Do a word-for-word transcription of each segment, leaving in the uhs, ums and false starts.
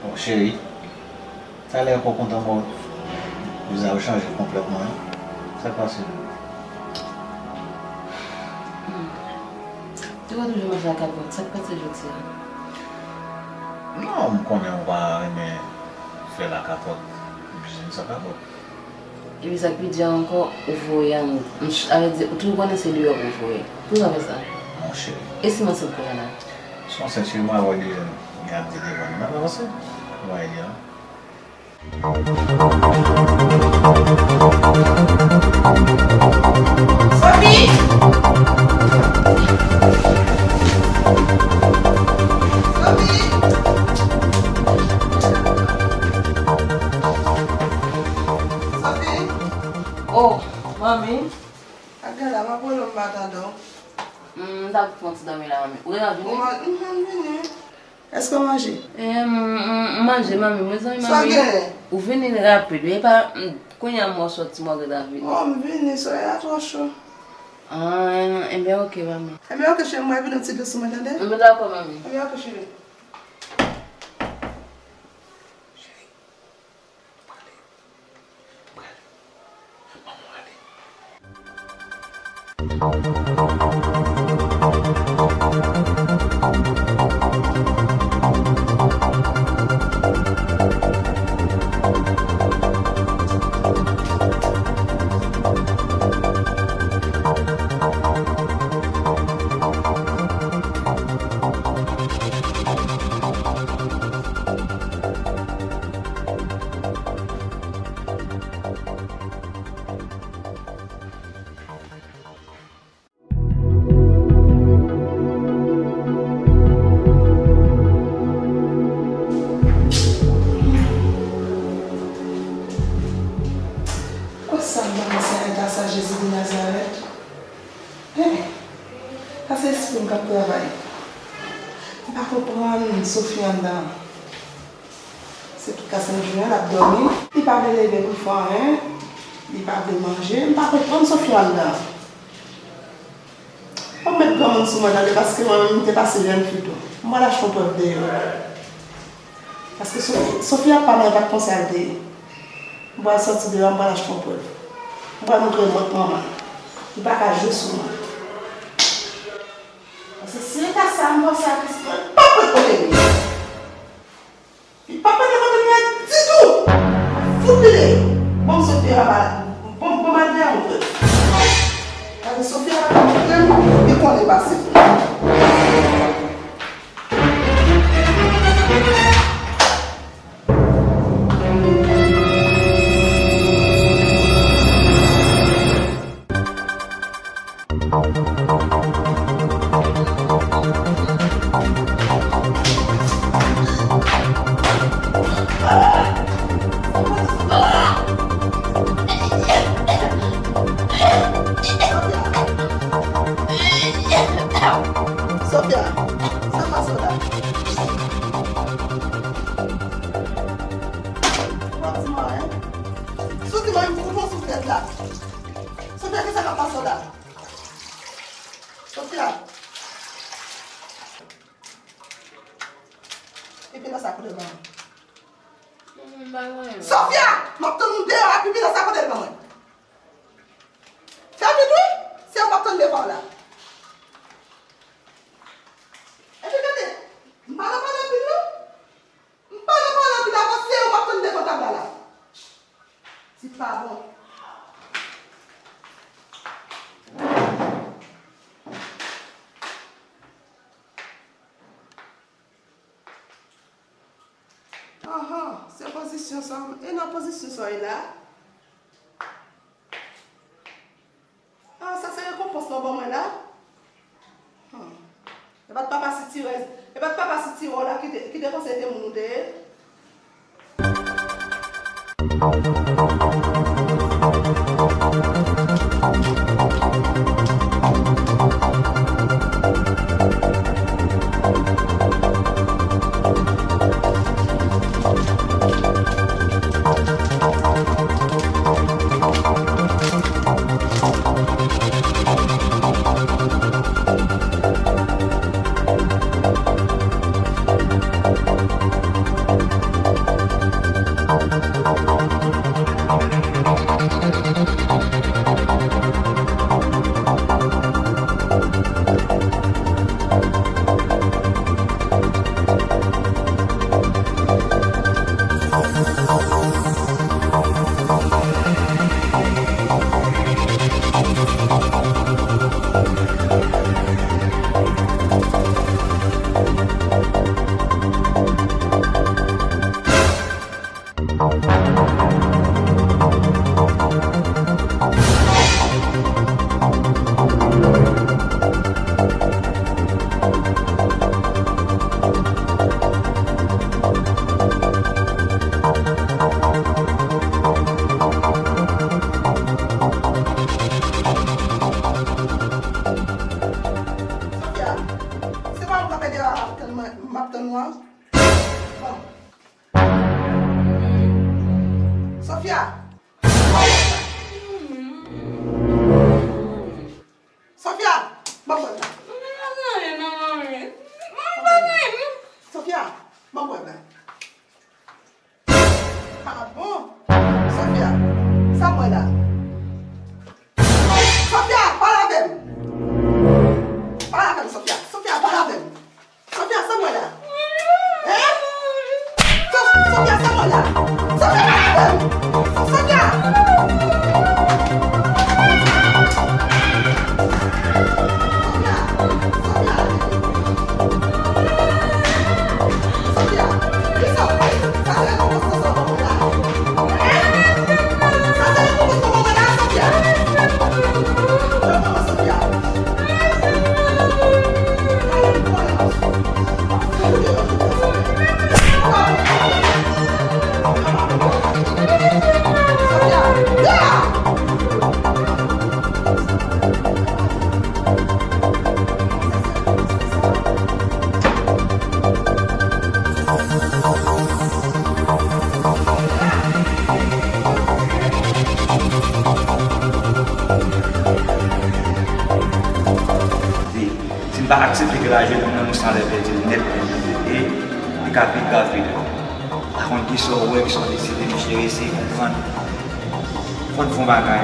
Bon, cheri, talè ou kontan wè w, vizaj ou chanje konplètman, wi. Sa k pase? Hmm. Ou toujou manje lakapòt, sa k pase jodi a? Non, m konnen ou pa renmen fè lakapòt, m jis lakapòt. Epi sa k pi di a ankò, ou voye a, m, m, sa vle di, ou toujou konnen se deyò pou voye. Poukisa w fè sa? Monchè. E si m ansent kounye a la? Si w ansent, cheri, m a voye deyò, m ap di devan nou. N ap avanse. M a voye deyò. Sophie! Sophie! Sophie! Oh, manmi. Ak gade la, m ap rele w, m pa tande w. Hmm, m t ap fè yon ti dòmi la, manmi. Ou gentan vini? Ou ma-, m vin vini. Èske w manje? Eh, m, m, m manje, manmi. Mezanmi, manmi. Sa w genyen? Ou vini rapid, wi. E pa, m, kounye a m wè w sòti, m wè w gentan vini. Oh, m vini, solèy la twò cho. Ah, enben, oke, manmi. Enben, oke, cheri, m pral vin yon ti dous sou mwen, tande? Enben, dakò, manmi. Enben, oke, cheri. Cheri. Prale. Prale. Manman ale. Konsa m pa wè sa eta sa, Jezi de Nazarèt. Hey, sa se espri m k ap travay. M pa konprann Sophie anndan an. Se tout kasenn jounen l ap dòmi. Li pa vle leve pou l fè anyen. Li pa vle manje. M pa konprann Sophie anndan an. Bon, m met granmoun sou mwen tande, paske mwen menm m te pase jèn fi tou. M pral achte yon prèv deyò. Paske Sophie, Sophie ap pa mwen pa t konsa l te ye. M pral sòti deyò, m pral achte yon prèv. M pral montre l mòd manman l. Li pa ka jwe sou mwen. Paske si e ta sa m panse a Kristan, li p ap ret kote m ye. Li p ap ret kote m ye ditou. Fout li ye. Bon, m sot deyò a, bon, bon, m al deyò a montre l. Paske Sophie a pa ka montre m, li konnen pase. Sophia, sa pase w la? Ou ap di m anyen? Si w di m anyen, m fout w sou tèt la. Sophia, kisa k ap pase w la? Sophia! Pipi nan sa kote l ban mwen. Sophia! M ap tann ou deyò a, pipi nan sa kote l ban mwen. Fè vit wi! Se ou m ap tann devan w la. Epi gade, m pa nan pale anpil non. M pa nan pale anpil, avanse, ou m ap tann devan tab la la. Ti pa bon. Anhan, se pozisyon sa w, e nan pozisyon sa w ye la? Ah, sa se rekonpans lan ban mwen la? Hmm. E pa t papa sitirèz, e pa t papa sitirè w la ki te, ki te panse se moun ou te ye? Sofia! Sofia! Ban m wè la. Sofia! Ban m wè la. Ah bon? Sofia, sa m wè la? Sofia, pale avè m! Pale avè m, Sofia! Sofia, pale avè m! Sofia, sa m wè la? Hein? So-, Sofia, sa m wè la? Sofia, pale avè m! Sofia! Sofia! Sofia! Si n pa aksepte ke lajèn nou nan nou san lè pèdi l nèt, e li ka vin grav pi devan. Pa konn kisa w wè, kisa w deside, mesye, eseye konprann. Fò n fè yon bagay.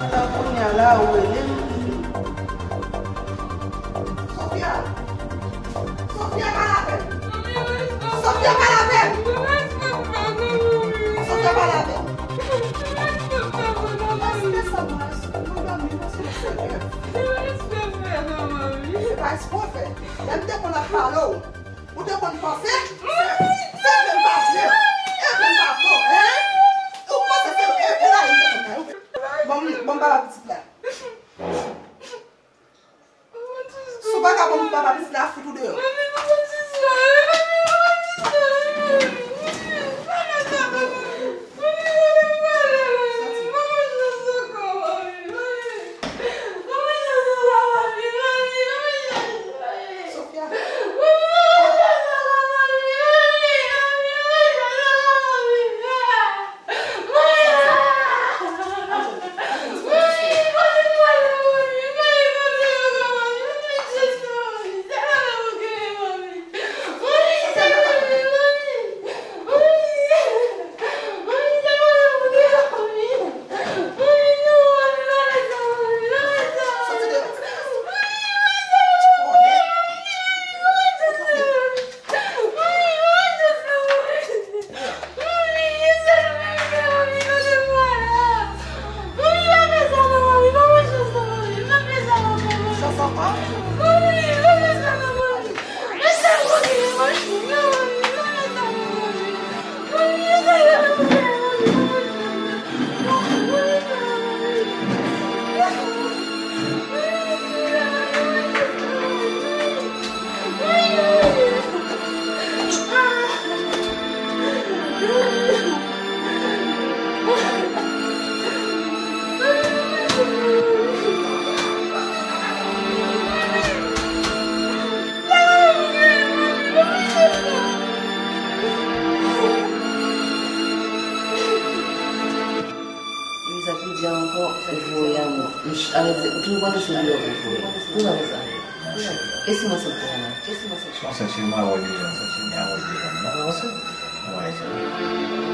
Ala kounye a la, ou rele m. Sofia! Sofia, pale avè m! Sofia, pale avè m! Sofia, pale avè m! Èske sa mwen, mwen dòmi, mwen se serye. Se pa espre w fè. Lè m te konn ap pale w, ou te konn panse se, se vle m pa vle. E vle m pa vle, hein? Ou panse se, e, e la, ou te konn fè. Bon, bon, papa pitit la. Si w pa ka ban m papa pitit la, fout ou deyò. Sofia. Epi sa pou di ankò, ou voye a mwen. M ch-, ann di, ou toujou panse se deyò pou voye. Pou sa fè sa. E si mwen sot pou mwen? E si mwen sot pou mwen? Santi m a wè deja, santi m a wè deja, non? Avanse. Wè, sa.